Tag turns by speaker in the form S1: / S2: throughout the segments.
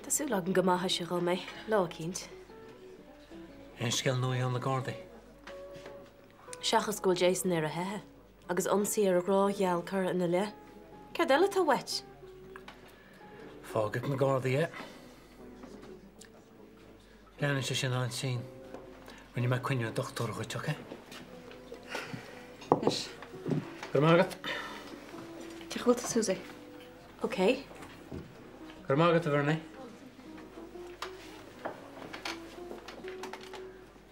S1: Tá súil agam go maithfidh sé dhom é, lá eicínt.
S2: Aon scéal nua ó na Gardaí?
S1: Seachas go bhfuil Jason ar a theitheadh, agus ionsaí ar a ghrá gheal curtha ina leith. Céard eile atá uait?
S2: Fágfaidh na Gardaí é. Leanann sé sin an-tinn. Rinne mé coinne le dochtúir dhuit, ok?
S3: Anois.
S2: Go raibh maith agat.
S3: Cén chaoi a bhfuil tú, Susie?
S1: Ok.
S2: Go raibh maith agat, a Bhernie.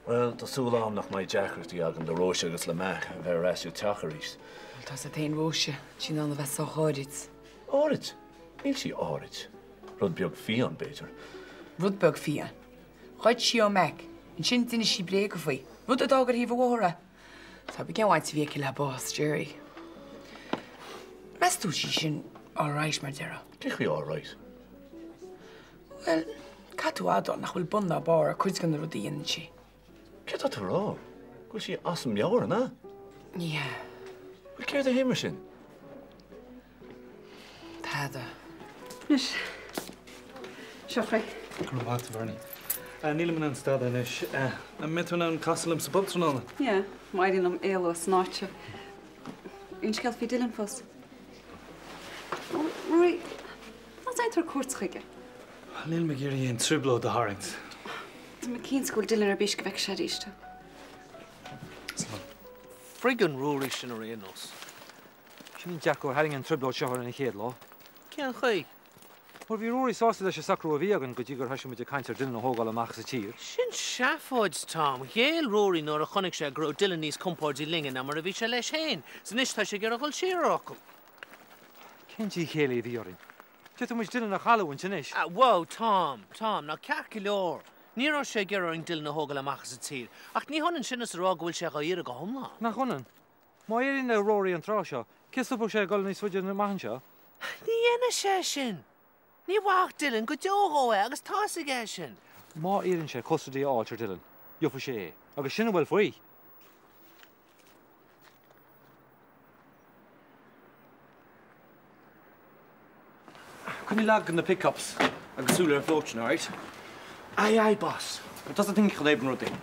S4: Bhuel, tá súil agam nach mbeidh deacrachtaí agam le Róise agus le Mac a bheith ar ais sa teach arís.
S5: Bhuel, tá a fhios agat féin Róise, tá sí in ann a bheith sách áirid.
S4: Áirid? Níl sí áirid. Rud beag fiáin, b'fhéidir.
S5: Rud beag fiáin. Ghoid sí ó Mac. Ansin d'inis sí bréaga faoi. Rud a d'fhág ar thaobh an bhóthair é. Tá cén bhaint a bhí aici le bás Jerry. Meas tú sí sin all right mar a déarfá?
S4: Cén chaoi all right?
S5: Bhuel, caithfidh tú a admháil nach bhfuil bun ná barr ar cuid de na rudaí a dhéanann sí.
S4: Céard tá tú a rá? Go bhfuil sí as a meabhair, an ea?
S5: Ní hea.
S4: Bhuel, céard é mar sin?
S5: Tada.
S3: Anois, seo a chroí.
S6: Go raibh maith agat, a Bhernie. Nílim in ann stadadh anois. An mbeidh tú in ann casadh liom sa bpub tráthnóna?
S3: Yeah, má éiríonn liom éalú as an áit seo. Aon scéal faoi Dylan fós? Ruairí, ná déantar cuairt chuige.
S6: Nílim ag iarraidh aon trioblóid a tharraingt.
S3: Tá mé cinnte go bhfuil Dylan ar bís go bhfeicfidh sé arís tú.
S6: Slán.
S7: Frig an Ruairí sin ar aon nós.
S8: Sin an dearcadh ar tharraing an trioblóid seo orainn an chéad lá.
S7: Cén chaoi?
S8: Bhuel, bhí Ruairí sásta leis an socrú a bhí againn go dtí gur thoisigh muid ag caint ar Dylan a thógáil amach as an tír.
S7: Sin seafóid, Tom. Ghéill Ruairí nuair a chonaic sé go raibh Dylan níos compórdaí linne ná mar a bhí sé leis féin. 'S anois tá sé ag iarraidh dhul siar ar a fhocal.
S8: Cén díth céille a bhí orainn? D'fhéadfadh muid Dylan a chailliúint anois.
S7: Ah, whoa, Tom, Tom, ná ceart go leor. Ní raibh sé ag iarraidh orainn Dylan a thógáil amach as an tír. Ach ní hionann sin is a rá go bhfuil sé dhá iarraidh go hiomlán.
S8: Nach ionann? Má éiríonn le Rory an tráth seo, cé a stopfadh sé ag dul níos faide amach anseo?
S7: Ní dhéanfaidh sé sin! Ní mhaithfeadh Dylan go deo dhó é agus tá fhios aige é sin.
S8: Má iarrann sé custody a fháilt ar Dylan, gheobhaidh sé é. Agus sin a bhfuil faoi!
S9: Coinnigh lag na pickups agus súil ar an floating, alright? Aye aye, boss. Tá an chun éabann rudaí.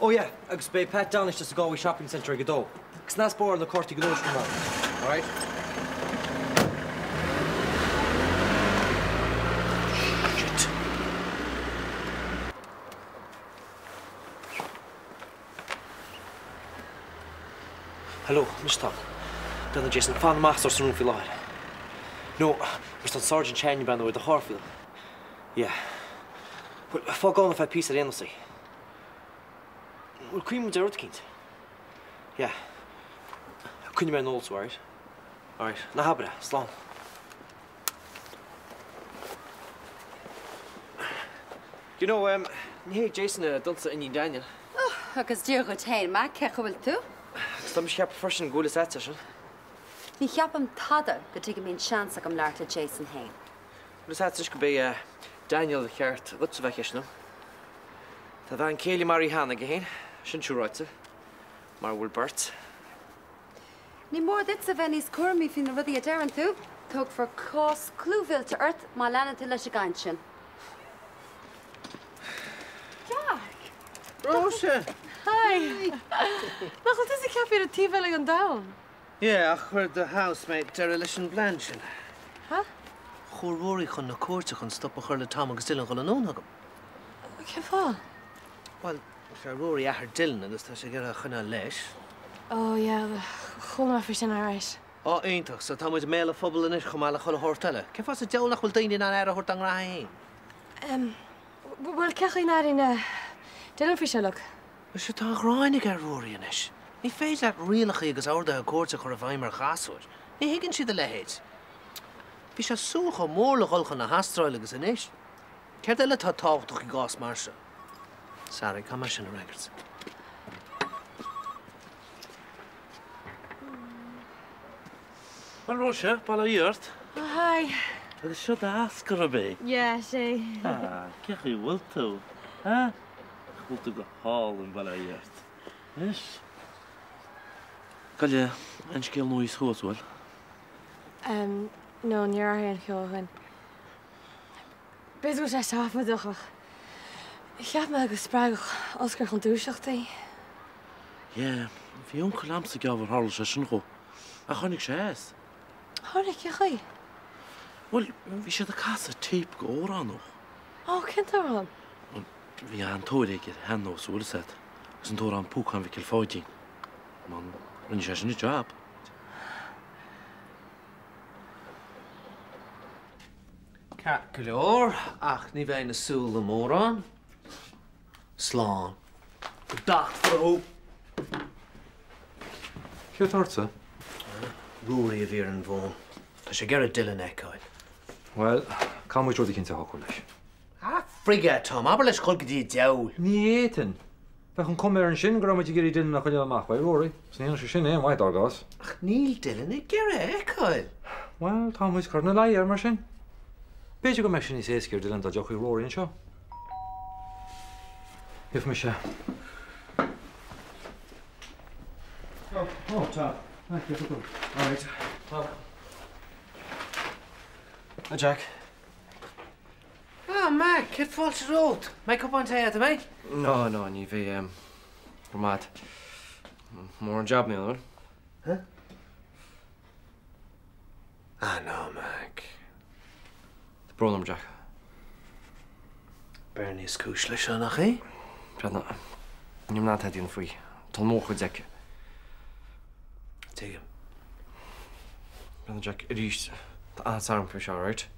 S9: Oh yeah, agus beidh Pat Dunne istigh sa Galway Shopping Centre ag a dó. Agus ná spáráil na cártaí gnó sin amach, alright?
S7: Shit.
S9: Hello, anois Tom. Bean Jason, fan amach as an room faoi láthair. No, mar tá an Sergeant Chan ag breathnú ar do charr faoi. Yeah. Bhuel, fág ann ar feadh píosa ar aon nós í. Bhuel, cuimhním ar rud eicínt. Yeah. Coinnigh mé ar an eolas, alright? Alright, ná habair é. Slán. You know, um, ní hé Jason a d'ionsaigh iníon Daniel.
S10: Oh, agus Dia dhuit féin, Mac, cén chaoi a bhfuil tú?
S9: Agus tá mise ag ceapadh freisin go bhfuil fhios agat é sin.
S10: Ní cheapaim tada go dtí go mbíonn seans agam labhairt le Jason féin.
S9: Bhfuil fhios agat anois go b'é Daniel ba cheart dhuit a bheith ag ceistniú. Tá a bhean chéile maraithe cheana aige féin, sin siúráilte, mar a bhfuil beirt.
S10: Ní mór duitse a bheith níos cúramaí faoi na rudaí a deireann tú. Tógfar cás clúmhillte ort má leanann tú leis an gcaint sin.
S1: Jack!
S7: Róise!
S1: Hi! Nach bhfuil tusa ceaptha ar an taobh eile den domhan?
S7: Yeah, ach chuir do housemate deireadh leis an bplean sin.
S1: Huh?
S7: Chuaigh Rory chun na cúirte chun stop a chur le Tom agus Dylan dhul anonn chugam.
S1: Cén fáth?
S7: Bhuel, is é Rory athair Dylan agus tá sé ag iarraidh a choinneáil leis.
S1: Oh yeah, chuala mé faoi sin alright.
S7: Á iontach, so tá muid i mbéal an phobail anois chomh maith le chuile shórt eile. Cén fáth sa diabhal nach bhfuil daoine in ann aire a thabhairt dá ngraithe féin?
S1: Em, bhuel cén chaoi a n-airíonn Dylan faoi seo uilig?
S7: Muise tá an ghráin aige ar Rory anois. Ní féidir leat rialacha agus orduithe cúirte a chur i bhfeidhm ar ghasúir. Ní thuigeann siad a leithéid. Bhí sé ag súil chomh mór le dhul chun na hAstráile agus anois. Céard eile atá tábhachtach i gcás mar seo? Sorry, caithfidh mé sin a fhreagairt.
S11: Bhuel, Róise, bail ó Dhia ort.
S1: Oh, hi.
S11: Agus seo d'Oscar, ab é?
S1: Yeah, is é.
S11: Ah, cén chaoi a bhfuil tú? Ha? Nach bhfuil tú go hálainn, bail ó Dhia ort. Anois. Gabh i leith, aon scéal nua thíos thuas, bhfuil?
S1: Um, no, níor athraigh aon cheo ó shin. B'fhéidir go bhfuil sé seafóideach ach cheap mé go spreagfadh Oscar chun dúiseachta í.
S11: Yeah, bhí uncail a'msa geábh ar tharla sé sin dhó. Ach tháinig sé as.
S1: Tháinig, cén chaoi?
S11: Bhuel, bhí siad ag casadh téip go amhrán dhó.
S1: Ó, cén t-amhrán?
S11: Bhuel, bhí an-tóir aige ar shean-nós, bhfuil fhios a'd, agus an t-amhrán Púcán Mhicil Pháidín. Man, rinne sé sin an job.
S7: Ceart go leor, ach ní bheinn ag súil le mórán. Slán. Go dtachtfar thú!
S8: Céard tá ortsa?
S7: Ruairí a bhí ar an bhfón. Tá sé ag iarraidh Dylan a fheiceáil.
S8: Bhuel, caithfidh muid rud eicínt a shocrú leis.
S7: Ah, frig é, Tom. Abair leis dhul go dtí an diabhal.
S8: Ní fhéadfainn. Bheadh an cuma air ansin go raibh muid ag iarraidh Dylan a choinneáil amach uaidh Ruairí, 's ní dhéanfadh sé sin aon mhaith dár gcás.
S7: Ach níl Dylan ag iarraidh é a fheiceáil.
S8: Bhuel, tá muid curtha ina luí air mar sin. B'fhéidir go mbeadh sé níos éasca ar Dylan dá dtiocfadh Ruairí anseo. Gheobhaidh mise.
S6: Oh, oh, Tom. Hi, cén chaoi?
S9: All right, Tom. Hi, Jack.
S7: Ah, Mac, céad fáilte romhat. Mbeidh cupán tae agat, an mbeidh?
S9: No, no, ní bheidh, go raibh maith agat. Mór an jab mé, an bhfuil?
S7: Huh? Ah, no, Mac.
S9: Tá brón orm, Jack.
S7: Bernie is cúis leis seo, nach é?
S9: Breathnaigh, níl mé in ann tada a dhéanamh faoi. Tá an mhórchuid aici.
S7: Tuigim.
S9: Breathnaigh, Jack, arís, tá áthas orm faoi seo, alright?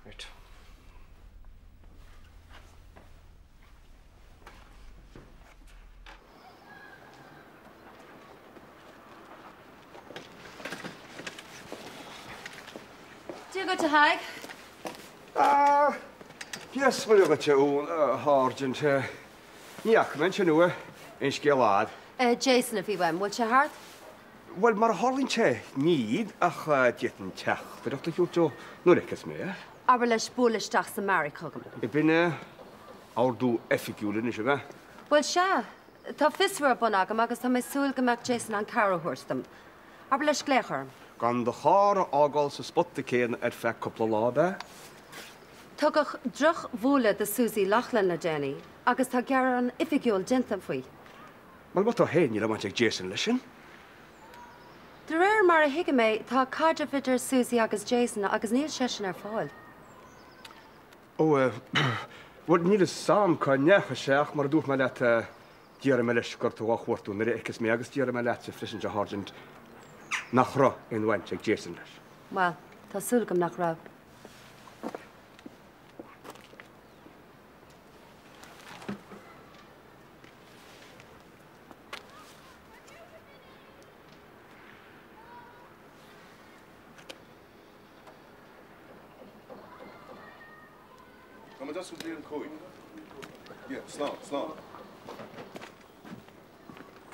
S9: Right.
S10: Dia dhuit, a Thaidhg.
S12: Ah, Dia 's Muire dhuit, a Úna, a Sháirsint. Ní fhaca mé ansin thú. Aon scéal a'd?
S10: Jason a bhí uaim. Bhfuil sé thart?
S12: Bhuel, mar a tharlaíonn sé, níl, ach d'fhéadfainn teachtaireacht a thabhairt dó nuair a fheicfeas mé é.
S10: Abair leis bualadh isteach sa mbeairic chugam.
S12: Ab in é ordú oifigiúil anois, ab ea?
S10: Bhuel, sea. Tá fiosrú ar bun agam agus tá mé ag súil go mbeadh Jason in ann cabhair a thabhairt dom. Abair leis glaoch orm.
S12: Gan do charr a fhágáil sa spota céanna ar feadh cúpla lá, ab ea?
S10: Tugadh drochbhualadh do Suzy Loughlin le déanaí agus tá gearán oifigiúil déanta faoi.
S12: Bhuel, má tá féin, níl aon bhaint ag Jason leis sin.
S10: De réir mar a thuigim é, tá caidreamh idir Suzy agus Jason agus níl seisean ar fáil.
S12: Ó, bhuel, níl fhios a'm cá ndeachaigh sé ach mar a dúirt mé leat, déarfaidh mé leis gur tú á chuartú nuair a fheicfeas mé agus déarfaidh mé leatsa freisin, a Sháirsint, nach raibh aon bhaint ag Jason leis.
S10: Bhuel, tá súil agam nach raibh.
S13: Tá muid oscailte go dtí an 5. Yeah, slán, slán.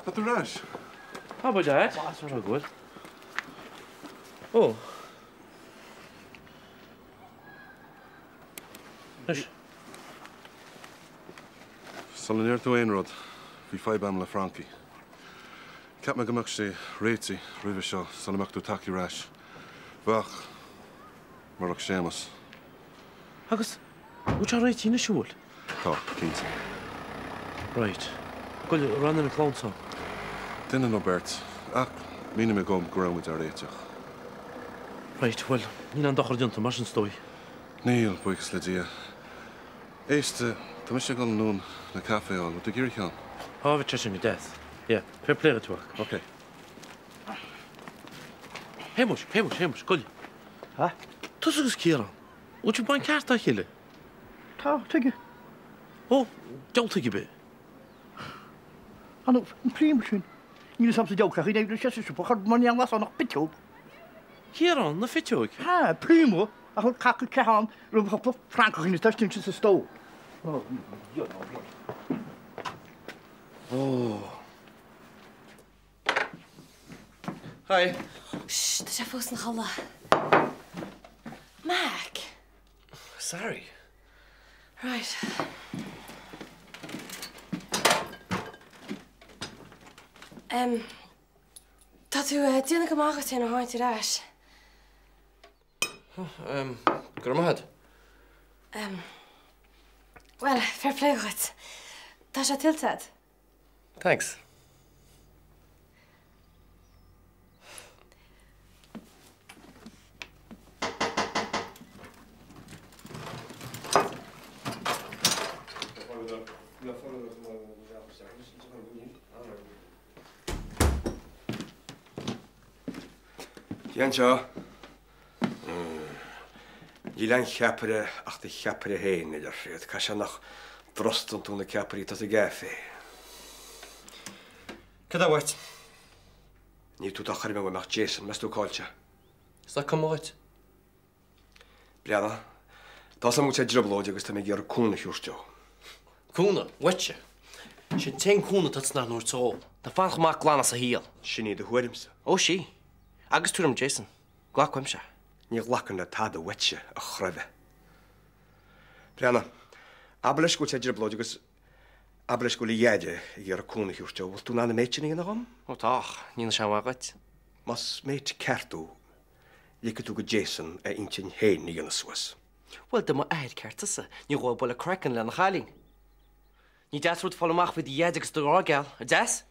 S13: Tá tú ar ais?
S11: Tá muid agat. Is mar go bhfuil. Ó. Anois.
S13: Sula ndeir tú aon rud, bhí fadhb a'm le Frankie. Cheap mé go mbeadh sé réitithe roimhe seo sula mbeadh tú tagtha ar ais. Bheadh, murach Séamus.
S11: Agus, bhfuil sé réitithe anois, an bhfuil?
S13: Tá, cinnte.
S11: Right. An raibh aon duine clann ann?
S13: Duine nó beirt, ach mhínigh mé dhom go raibh muid á réiteach.
S11: Right, bhuel, níl aon dochar déanta mar sin, is dóigh.
S13: Níl, buíochas le Dia. Éist, tá mise ag dul anonn le caife a fháil, bhfuil tú ag iarraidh ceann?
S11: Á, bheadh sé sin go deas. Yeah, fair play dhuit, a mhac.
S13: Ok.
S11: Shéamuis, Shéamuis, Shéamuis, goil. Ha? Tusa agus Ciarán, bhfuil sibh ag baint ceart dá chéile?
S14: Tá, tuige?
S11: Ó, deabhal tuige ar bith.
S14: An príomh sin, níl fhios a'msa deabhal cé chaoi a sé sin, chur mar níl fhios a'm ach piteog.
S11: Ciarán, na piteoig?
S14: Ha, príomh. Ach bhfuil caca ceathán roimh chúpla francach ina toisc sa stól.
S11: Ó. Hi.
S1: Shh, tá sé fós ina chodladh. Mac.
S9: Sorry.
S1: Right. Em, tá tú ag déanamh go maith dhuit féin ó tháinig tú ar ais.
S9: Go raibh maith agat.
S1: Bhuel, fair play dhuit. Tá sé tuillte agat.
S9: Thanks.
S12: Cé anseo? Níl aon cheapaire ach do cheapaire féin, a deir siad. Caithfidh sé nach dtrustann tú na ceapairí atá sa gcaife.
S9: Cad é uait?
S12: Níl tú dá chur uaim ach Jason, meas tú cá bhfuil sé?
S9: Is nach cuma dhuit?
S12: Breathnaigh, tá 's agam go bhfuil sé i dtrioblóid agus tá mé ag iarraidh cúnamh a thabhairt dó.
S9: Cúnamh? Uaitse? Sin t-aon cúnamh atá san ort dó, ná fanacht amach glan as a shaol.
S12: Sin í do thuairimse.
S9: Ó sí. Agus tuairim Jason. Glac uaimse.
S12: Ní ghlacaim le tada uaitse, a chroibhe. Breathnaigh, abair leis go bhfuil sé i dtrioblóid agus abair leis go bhfuil a dhaid ag iarraidh cúnamh a thabhairt dó. Bhfuil tú in ann an méid sin a dhéanamh dhom?
S9: Ó tá, ach ní dhéanfaidh sé aon mhaith dhuit.
S12: Más mate ceart thú, Ligfidh tú go Jason a intinn féin a dhéanamh suas.
S9: Bhuel, dá mba athair ceart tusa, ní ghabhfá ag bualadh craicinn lena chailín. Ní deas rud fáil amach faoi do dhaid agus do ghrá geal, an deas?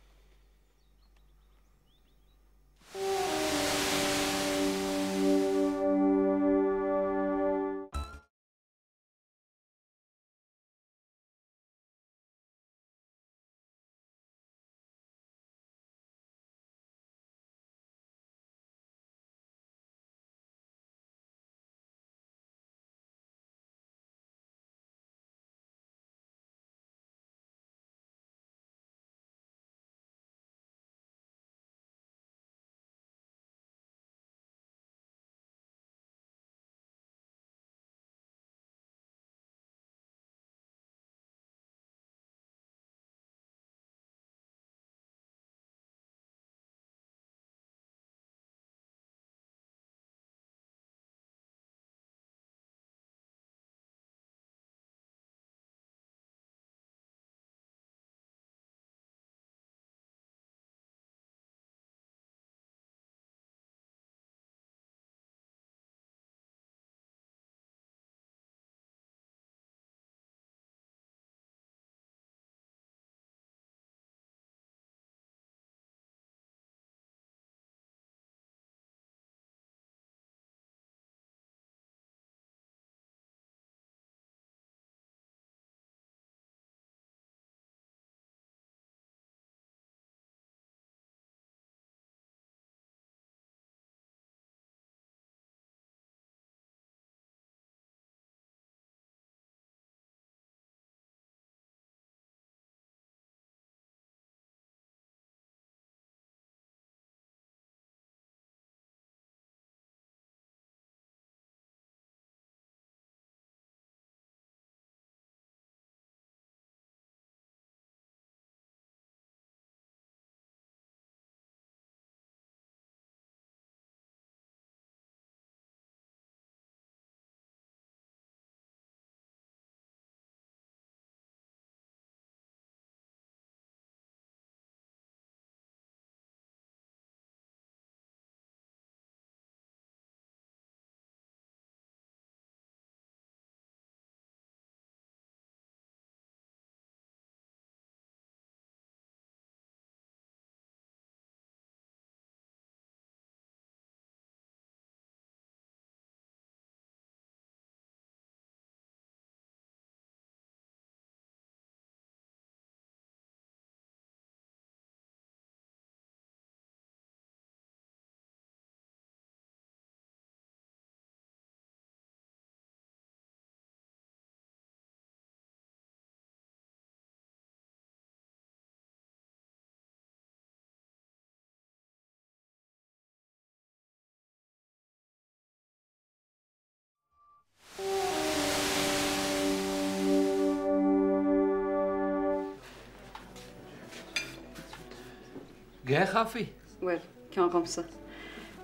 S2: Dhá chaife?
S3: Bhuel, ceann dhomsa.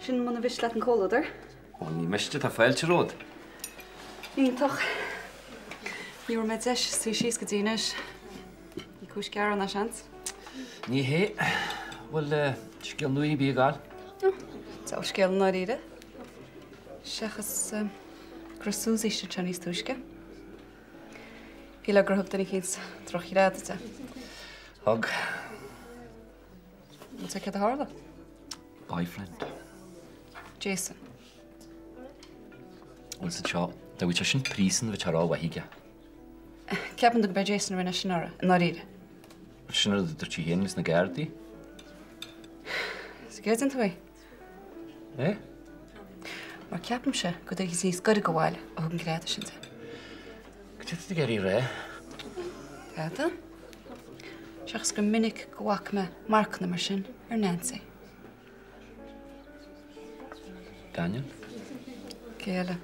S3: Sin muna mhiste leat an comhluadar.
S15: Ó, ní miste, tá fáilte romhat.
S3: Iontach. Ní bhfuair mé deis suí síos go dtí anois. Ní cúis gearáin é, seans.
S15: Ní hé. Bhfuil scéal nua ar bith ag gabháil?
S3: Scéal i ndáiríre. Seachas go raibh Suzy istigh anseo níos túisce. Shílfeá gur thug duine eicínt drochghreadadh di.
S15: Thug.
S3: An bhfuil céard a tharla?
S15: Boyfriend.
S3: Jason.
S15: Bhfuil sa seo, dá bhfuil sé sin príosún bheadh sé rómhaith aige.
S3: Ceapann tú gurb é Jason a rinne sin uirthi, i ndáiríre?
S15: Sin rud a dúirt sí féin leis na Gardaí.
S3: Is gcreideann tú é?
S15: É?
S3: Mar ceapaimse gur duine eicínt níos gaire do bhaile a thug an greadadh sin di.
S15: Cad é atá tú ag iarraidh a rá?
S3: Tada. Seachas gur minic go bhfaca mé marcanna mar sin ar Nancy.
S15: Daniel?
S3: Cé eile?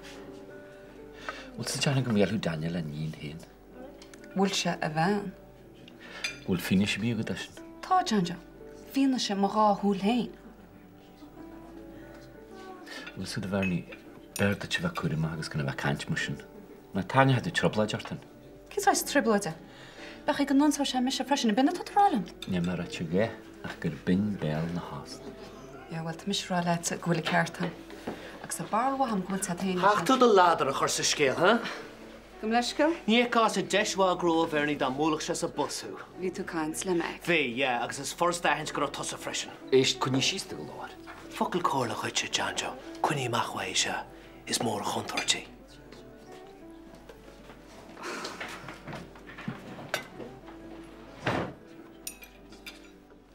S15: Bhfuil tú ag déanamh go mbuailfeadh Daniel a iníon féin?
S3: Bhuail sé a bhean.
S15: Bhfuil fianaise ar bith agat de sin?
S3: Tá, John Joe. Fianaise mo dhá shúil féin.
S15: Bhfuil a fhios agat a Bhernie, b'fhearr duit a bheith cúramach agus gan a bheith ag caint mar sin. Nó tarraingeoidh tú trioblóid ort féin.
S3: Cén saghas trioblóide? B'fhéidir go n-ionsóidh sé mise freisin, an b'in atá tú a rá liom?
S15: Níl mé ag ráit a dhath ach gur binn béal na host.
S3: Yeah, bhuel, tá mise ag rá leatsa go bhfuil an ceart agam. Agus tá barúil mhaith agam go bhfuil tú féin
S7: Chaithfeadh tú do ladar a chur sa scéal, huh?
S3: Gabh mo leithscéal?
S7: Ní fheicfeása deis mhaith gnó a Bhernie dá mbuailfeadh sé sa bus thú.
S3: Bhí tú ag caint le Mac.
S7: Bhí, yeah, agus is furasta a aithint go raibh tusa freisin.
S15: Éist, coinnigh síos do ghlór.
S7: Focal comhairle dhuitse, John Joe, coinnigh amach uaithi seo, is mór an chontúirt í.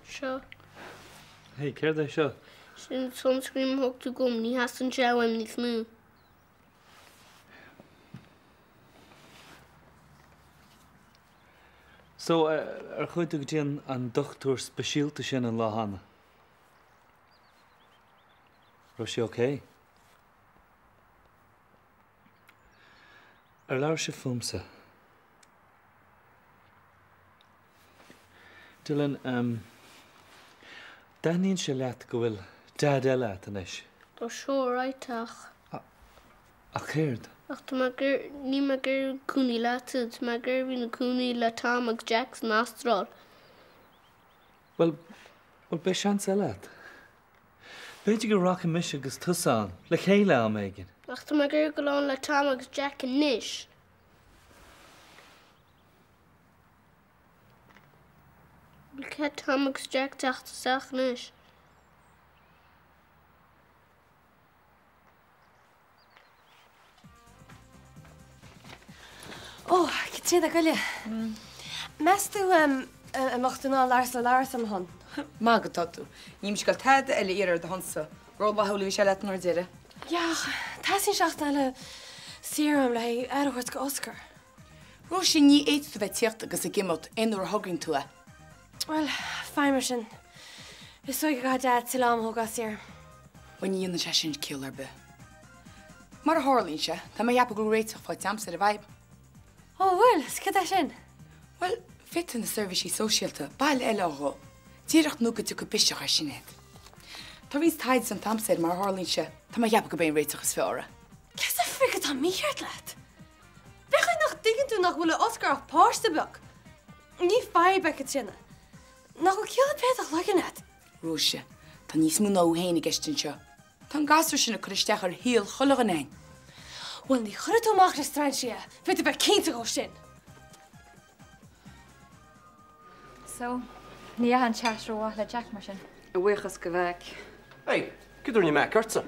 S16: Seo.
S6: Hey, céard é seo?
S16: Sin sunscreen a thug tú dom, ní theastaíonn sé uaim níos mó.
S6: So, ar chuaigh tú go dtí an dochtúir speisialta sin an lá cheana? Raibh sé ok? Ar labhair sibh fúmsa? Dylan, dtaitníonn sé leat go bhfuil Deaid eile a't anois?
S16: Tá seo alright ach.
S6: Ach céard?
S16: Ach tá mé ag iarraidh, níl mé ag iarraidh cónaí leatsa, tá mé ag iarraidh bheith i mo chónaí le Tom agus Jack san Astráil.
S6: Bhuel, bhuel beidh seans eile a't. B'fhéidir go rachaidh mise agus tusa ann le chéile am éigin.
S16: Ach tá mé ag iarraidh dul ann le Tom agus Jack anois. Bhfuil cead Tom agus Jack teacht isteach anois?
S1: Ó, Caitríona Goille. Meas tú an mbeadh tú in ann labhairt le Labhrás ar mo shon?
S5: Maith go dtá tú. Ní mise ag goil tada eile a iarraidh ar do shonsa. Rófhlaithiúil a bhí sé leat an uair deiridh.
S1: Yeah, ach teastaíonn seachtain eile saor uaim le haghaidh aire a thabhairt do Oscar.
S5: Róisín, ní fhéadfaidh tú bheith ag tíocht agus ag imeacht aon uair a thograíonn tú é.
S1: Bhuel, faighim mar sin. Is dóigh go gcaithfidh Dad tuilleadh am a thógáil saor.
S5: Bhuel, ní dhéanann sé sin ciall ar bith. Mar a tharlaíonn sé, tá mé a cheapadh go bhfuil réiteach faighte a'msa ar an bhfadhb.
S1: Ó, bhfuil? Is céard é sin?
S5: Bhuel, féadfaidh na seirbhísí sóisialta baile eile a fháil dhó, díreach nó go dtiocfaidh biseach ar Sinéad. Tá roinnt taighde déanta a'msa air, mar a tharlaíonn sé. Tá mé a cheapadh gurb é an réiteach is fearr é.
S1: Cé sa frig atá mícheart leat? Cén chaoi nach dtuigeann tú nach bhfuil i Oscar ach páiste beag. Ní fadhb é Caitríona. Nach bhfuil ciall ar bith i do chloigeann agat?
S5: Róise, tá níos mó ná thú féin i gceist anseo. Tá an gasúr sin ag cur isteach ar shaol chuile dhuine againn.
S1: Bhuel, ní chuirfidh tú amach le strainséirí é, féadfaidh tú bheith cinnte dhó sin!
S17: So, ní dheachaigh an chat rómhaith le Jack mar sin.
S3: A bhuíochas do Mhac.
S9: Hey, céard a rinne Mac ortsa?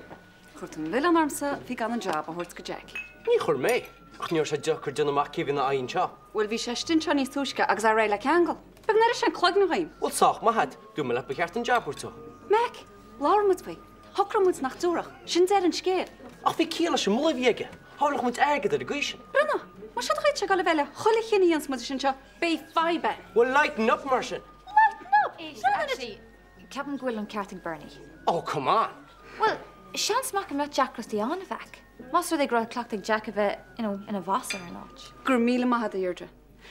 S3: Chuir tú an milleán ormsa faoi gan an jab a thabhairt go Jack.
S9: Ní chuir mé. Ach ní raibh sé deacair déanamh amach cé bhí ina aghaidh anseo.
S3: Bhuel, bhí sé istigh anseo níos túisce agus é réidh le ceangal. Beidh an oiread sin cloigne dhíom.
S9: Bhuel, sách maith a't. Dúirt mé leat ba cheart an jab a thabhairt dó.
S3: Mac, labhair muid faoi. Shocraigh muid nach dtabharfadh. Sin deireadh an scéil.
S9: Ach bhí ciall leis an moladh a bhí aige. Shábhálfadh muid airgead ar an gcaoi sin.
S3: Bronagh, más é do chuidse ag dul a bheith le chuile chinneadh a dhéanfas muid anseo, beidh fadhb ann.
S9: Bhuel, lighten up mar sin.
S3: Lighten up!
S17: Éist, actually, Ceapaim go bhfuil an ceart ag Bernie.
S9: Oh, come on!
S17: Bhuel, seans maith go mbeadh deacrachtaí ann, a Mhac. Más rud é go raibh cleachtadh ag Jack a bheith, you know, ina bhoss ar an áit.
S3: Go raibh míle maith a't, a Dheirdre.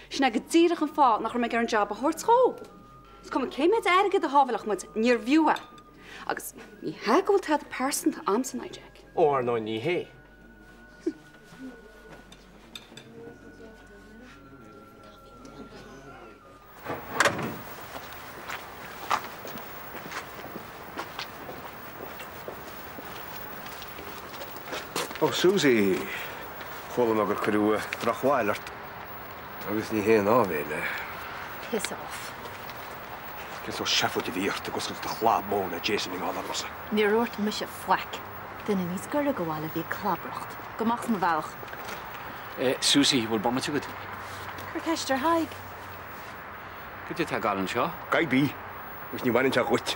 S3: Sin é go díreach an fáth nach raibh mé ag iarraidh an jab a thabhairt dhó. Is cuma cé méid airgid a shábhálfadh muid, níorbh fhiú é. Agus ní hea go bhfuil tada pearsanta a'msa in aghaidh Jack.
S9: Ó, ar ndóigh, ní hé.
S12: Ó, Susie! Chuala mé gur cuireadh drochbhail ort. Agus ní haon áibhéil é.
S10: Piss off.
S12: Cén sórt seafóid a bhí ort ag oscailt do chlab mór le Jason i ngan ormsa?
S10: Níor dhúirt mise faic. Duine níos gaire do bhaile a bhí ag clabaireacht. Gabh amach as mo bhealach.
S15: Eh, Susie, bhfuil bomaite agat?
S10: Cuir ceist ar Thadhg.
S15: Cad é atá ag gabháil anseo?
S12: Cibé, agus ní bhaineann sé dhuit.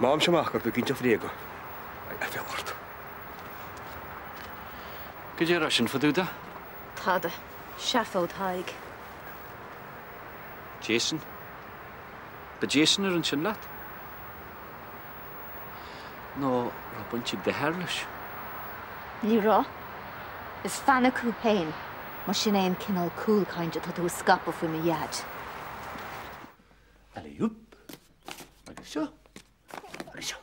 S12: Má fhaighimse amach go raibh tú ag inseacht bréaga, beidh aiféala ort.
S15: Cad é a raibh sin fá dtaobh de?
S10: Tada. Seafóid Thaidhg.
S15: Jason? Ba Jason a rinne sin leat? Nó raibh baint ag d'athair leis?
S10: Ní raibh. Is fainic thú féin, más sin é an cineál cúlchainte atá tú a scaipeadh faoi mo dhaid.
S4: Alley-oop. Agus seo. Agus seo.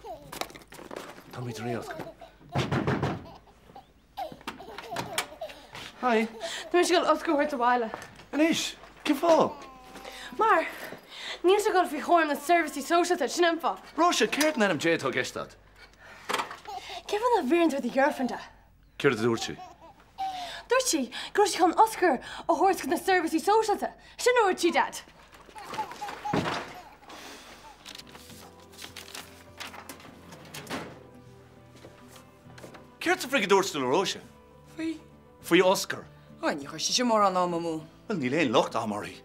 S4: Táimid réidh, Oscar.
S1: Hi. Tá mise ag dul Oscar a thabhairt abhaile.
S4: Anois? Cén fáth?
S1: Mar, níl sé ag dul faoi chúram na seirbhísí sóisialta, sin an fáth.
S4: Róise, céard in ainm Dé atá i gceist agat?
S1: Cén fáth nach bhfiafraíonn tú de do girlfriend é?
S4: Céard a dúirt sí?
S1: Dúirt sí go raibh sí chun Oscar a thabhairt chuig na seirbhísí sóisialta. Sin a dúirt sí, Dad.
S4: Céard sa frig a dúirt tú le Róise?
S5: Faoi?
S4: Faoi Oscar.
S5: Ó, ní chuir sise mórán am amú.
S4: Bhuel, níl aon locht a'm uirthi.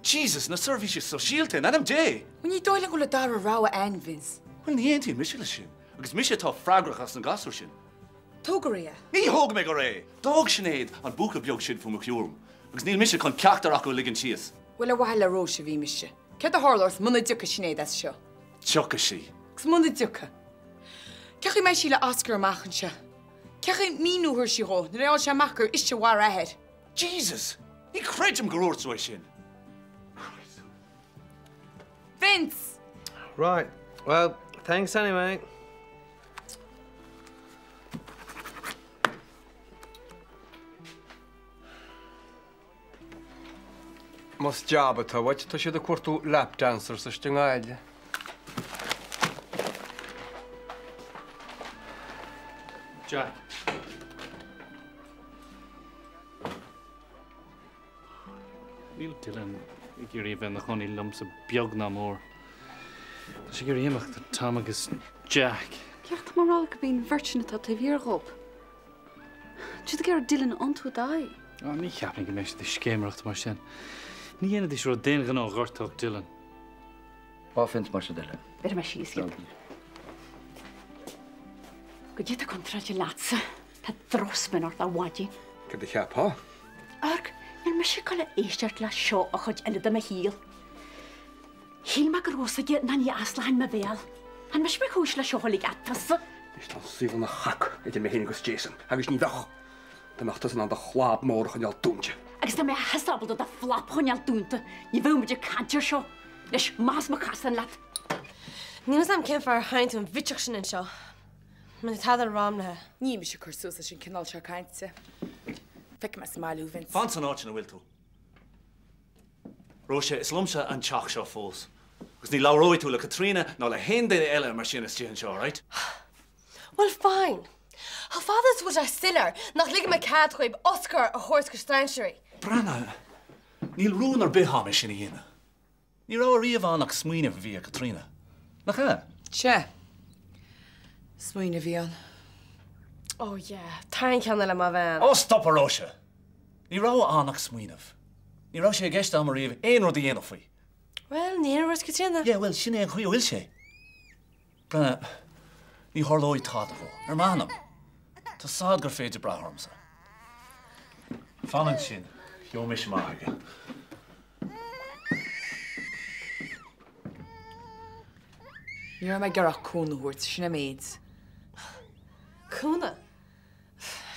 S4: Jesus, na seirbhísí sóisialta, in ainm Dé!
S5: Bhuel, ní dóigh liom go bhfuil an dara rogha a'inn, Vince.
S4: Bhuel, ní aontaím mise leis sin. Agus mise atá freagrach as an gasúr sin.
S5: Tóg go réidh é.
S4: Ní thógfaidh mé go réidh é! D'fhág Sinéad an buachaill beag sin faoi mo chúram, agus níl mise chun ceachtar acu a ligean síos.
S5: Bhuel, ar mhaithe le Róise a bhí mise. Céard a tharlós muna dtiocfaidh Sinéad as seo?
S4: Tiocfaidh sí.
S5: Agus muna dtiocfaidh? Cén chaoi a mbeidh sí le Oscar amach anseo? Cén chaoi míniú a thabharfaidh sí dhó nuair a fhaigheann sé amach gur ise a mharaigh a athair?
S4: Jesus! Ní chreidim gur dhúirt tú é sin!
S5: Vince!
S7: Right, well, thanks anyway.
S12: Más jab atá uait, tá siad ag cuartú lap dancers istigh i nGaillimh.
S2: Jack. Níl Dylan ag iarraidh a bheith ina chónaí liomsa beag ná mór. Tá sé ag iarraidh imeacht le Tom agus Jack.
S3: Céard tá mé a rá gurb í an bheirt sin atá taobh thiar dhób. Tá siad ag iarraidh Dylan a iontú dá aghaidh.
S2: Á, ní cheapaim go mbeidh siad ag scéiméireacht mar sin. Ní dhéanfaidís rud d'aon ghnó a ghortódh Dylan.
S18: Dhá phunt mar sin eile.
S3: Bhéarfaidh mé síos iad. Goidé atá contráilte leatsa. Tá drochspin ort ar maidin.
S12: Cad a cheapfá?
S3: Amharc, níl mise ag dul a éisteacht leis seo an chuid eile de mo shaol. Shíl mé go raibh fhios aige nach ní aslacháin mo bhéal. Chan mise ba chúis leis seo uilig ach tusa.
S12: Anois tá an saol ina chac idir mé féin agus Jason, agus ní bheadh dá mbeadh tusa in ann do chlab mór a choinneáil dúnta.
S3: Agus dá mbeifeá ábalta do phlap a choinneáil dúnta, ní bheadh muid ag caint air seo. Anois, amach as mo chasán leat.
S1: Níl fhios a'm cén fáth ar tharraing tú an bhitseach sin anseo. Mar níl tada le rá a'm léi.
S5: Níl mise ag cur suas leis an cineál seo cainte. Feicfidh mé sa mbaile thú, Vince.
S4: Fan san áit ina bhfuil tú. Róise, is liomsa an teach seo fós. Agus ní labhróidh tú le Caitríona ná le haon duine eile mar sin istigh anseo, alright?
S1: Bhuel, fine. Chomh fada is bhfuil sé soiléir nach ligfidh mé cead dhaoib Oscar a thabhairt go strainséirí.
S4: Breathnaigh, níl rún ar bith a'm é sin a dhéanamh. Ní raibh ariamh ann ach smaoineamh a bhí ag Caitríona. Nach ea?
S5: Sea. Smaoineamh a bhí ann.
S1: Oh yeah, tarraing ceann eile má bhean.
S4: Oh stop a Róise! Ní raibh ann ach smaoineamh. Ní raibh sé i gceist a'm ariamh aon rud a dhéanamh faoi.
S1: Bhuel, ní aon rud Caitríona.
S4: Yeah, bhuel, sin é an chaoi a bhfuil sé. Breathnaigh, ní tharlóidh tada dhó, ar m'anam. Tá 's a'd gur féidir brath ormsa. Fan ansin, gheobhaidh mise amach aige.
S5: Ní raibh mé ag iarraidh ach cúnamh a thabhairt, sin an méid.
S1: Cúnamh?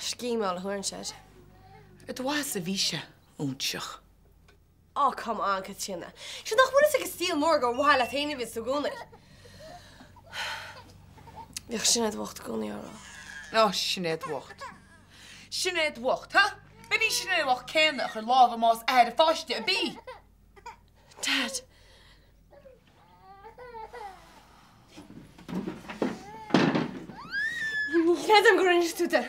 S1: Scimeáil a thabharfainnse air.
S5: Ar do mhaitheas a bhí sé, óinseach.
S1: Oh, come on, Caitríona. Sea, nach bhfuil fhios ag an saol mór gur ar mhaithe leat féin a bhíos tú i gcónaí. Bhíodh Sinéad bhocht i gcónaí á rá.
S5: Oh, Sinéad bhocht. Sinéad bhocht, ha? B'in í Sinéad bhocht céanna a chuir lámh i mbás athair a pháiste, ab í?
S1: Dad. Ní chreidim gur inis tú di.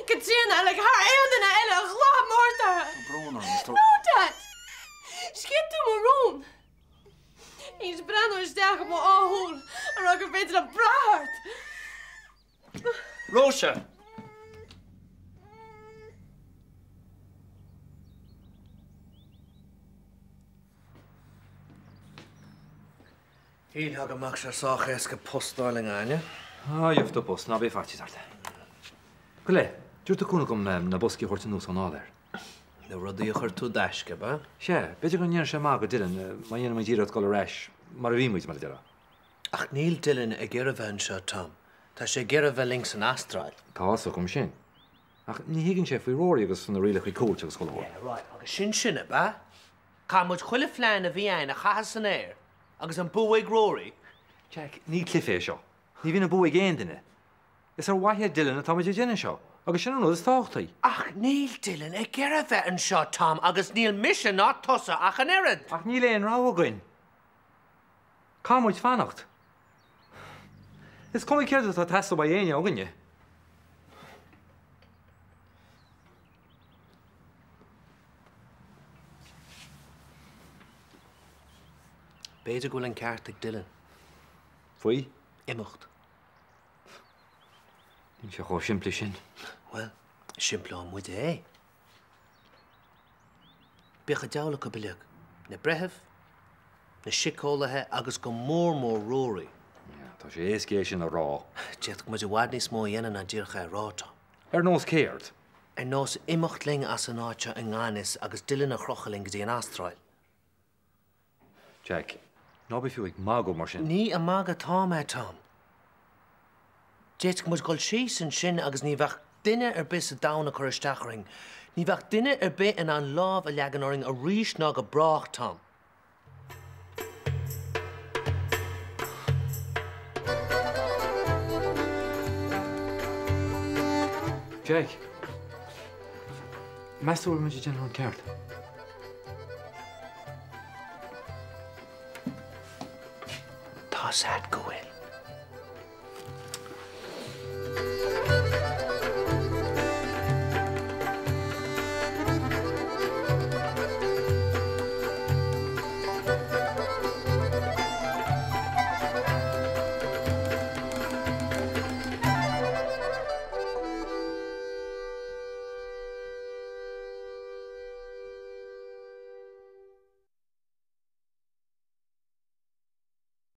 S1: Caitríona, like thar aon duine eile, a ghlac Márta.
S4: Tá brón orm, is
S1: No, Dad! Sciob tú mo rún. Théis breathnú isteach i mo dhá shúil a rá gur féidir liom brath ort.
S4: Róise!
S7: Shílfeá go mbeadh sé sách éasca post a fháil i nGaillimh.
S8: Á, gheobhaidh tú post, ná bíodh faitíos ort. Gabh i leith, dúirt tú cúnamh dom na boscaí a thabhairt anuas ón áiléar.
S7: Na rudaí a chuir tú i dtaisce, ab ea?
S8: Sea, b'fhéidir go ndéanfaidh sé maith go Dylan má dhéanann muid iarracht dul ar ais mar a bhí muid, mar a déarfá.
S7: Ach níl Dylan ag iarraidh bheith anseo, Tom. Tá sé ag iarraidh bheith linn san Astráil.
S8: Tá fhios agam sin. Ach ní thuigeann sé faoi Rory agus na rialacha cúirte agus chuile shórt.
S7: Yeah, right, agus sin sin, ab ea? Caithfidh muid chuile phlean a bhí a'ainn a chaitheamh san aer agus an bua ag Rory.
S8: Jack, ní cluiche é seo. Ní bhíonn an bua ag aon duine. Is ar mhaithe le Dylan atá muid ag déanamh seo, agus sin an rud is tábhachtaí.
S7: Ach níl Dylan ag iarraidh bheith anseo, Tom, agus níl mise ná tusa ach an oiread.
S8: Ach níl aon rogha againn. Caithfidh muid fanacht. Is cuma céard atá ag teastáil uaidh éinne againne.
S7: B'fhéidir go bhfuil an ceart ag Dylan.
S8: Faoi?
S7: Imeacht.
S8: Níl sé chomh simplí sin.
S7: Bhuel, simpleoidh muid é. Bíodh an diabhal acu uilig, na breithimh, na síceolaithe agus go mór mór Rory.
S8: Tá sé éasca é sin a rá.
S7: D'fhéadfadh muid i bhfad níos mó a dhéanamh ná díreach é a rá, Tom.
S8: Ar nós céard?
S7: Ar nós imeacht linn as an áit seo i ngan fhios agus Dylan a chrochadh linn go dtí an Astráil.
S8: Jack, ná bí fiú ag magadh mar sin.
S7: Ní ag magadh atá mé, Tom. D'fhéadfadh muid dul síos ansin agus ní bheadh duine ar bith sa domhan ag cur isteach orainn. Ní bheadh duine ar bith in ann lámh a leagan orainn arís ná go brách, Tom.
S8: Jack, meas tú an bhfuil muid ag déanamh an ceart?
S7: Tá's a'd go bhfuil.